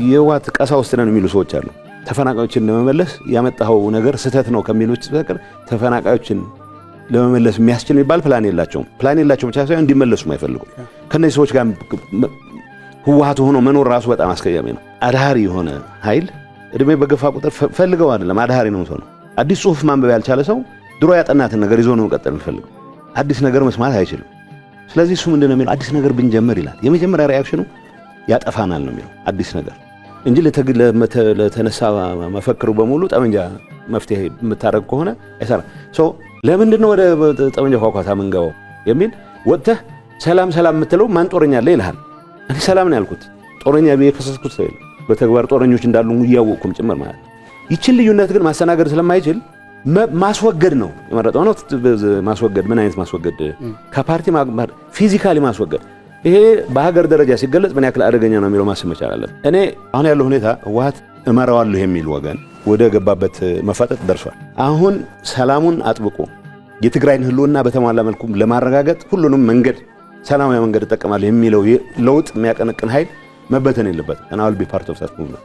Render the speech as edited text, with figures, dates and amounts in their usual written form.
የህወሓት ቀሳውስት ነን የሚሉ ሰዎች አሉ። ተፈናቃዮችን ለመመለስ ያመጣኸው ነገር ስህተት ነው ከሚሉት በስተቀር ተፈናቃዮችን ለመመለስ የሚያስችል የሚባል ፕላን የላቸውም። ፕላን የላቸውም ብቻ ሳይሆን እንዲመለሱም አይፈልጉም። ከእነዚህ ሰዎች ጋር ህወሓት ሆኖ መኖር ራሱ በጣም አስቀያሚ ነው። አድሃሪ የሆነ ኃይል እድሜ በገፋ ቁጥር ፈልገው አይደለም፣ አድሃሪ ነው ሰው ነው። አዲስ ጽሁፍ ማንበብ ያልቻለ ሰው ድሮ ያጠናትን ነገር ይዞ ነው መቀጠል የሚፈልገው። አዲስ ነገር መስማት አይችልም። ስለዚህ እሱ ምንድን ነው የሚለው? አዲስ ነገር ብንጀምር ይላል። የመጀመሪያ reaction ኑ ያጠፋናል ነው የሚለው አዲስ ነገር እንጂ ለተነሳ መፈክሩ በሙሉ ጠመንጃ መፍትሄ የምታደርግ ከሆነ አይሰራም። So ለምንድን ነው ወደ ጠመንጃ ኳኳታ የምንገባው የሚል ወጥተህ ሰላም ሰላም የምትለው ማን ጦረኛ አለ ይልሃል። እኔ ሰላም ነው ያልኩት፣ ጦረኛ ብዬ የከሰስኩት ሰው የለም። በተግባር ጦረኞች እንዳሉ እያወቅኩም ጭምር ማለት ነው። ይችን ልዩነት ግን ማስተናገድ ስለማይችል ማስወገድ ነው የመረጠው ነው። ማስወገድ ምን አይነት ማስወገድ? ከፓርቲ physically ማስወገድ። ይሄ በሀገር ደረጃ ሲገለጽ ምን ያክል አደገኛ ነው የሚለው ማሰብ መቻል አለብን። እኔ አሁን ያለው ሁኔታ ህወሓት እመራዋለሁ የሚል ወገን ወደ ገባበት መፋጠጥ ደርሷል። አሁን ሰላሙን አጥብቆ የትግራይን ህልውና በተሟላ መልኩ ለማረጋገጥ ሁሉንም መንገድ፣ ሰላማዊ መንገድ እጠቀማለሁ የሚለው ለውጥ የሚያቀነቅን ኃይል መበተን የለበትም። And I will be part of that movement.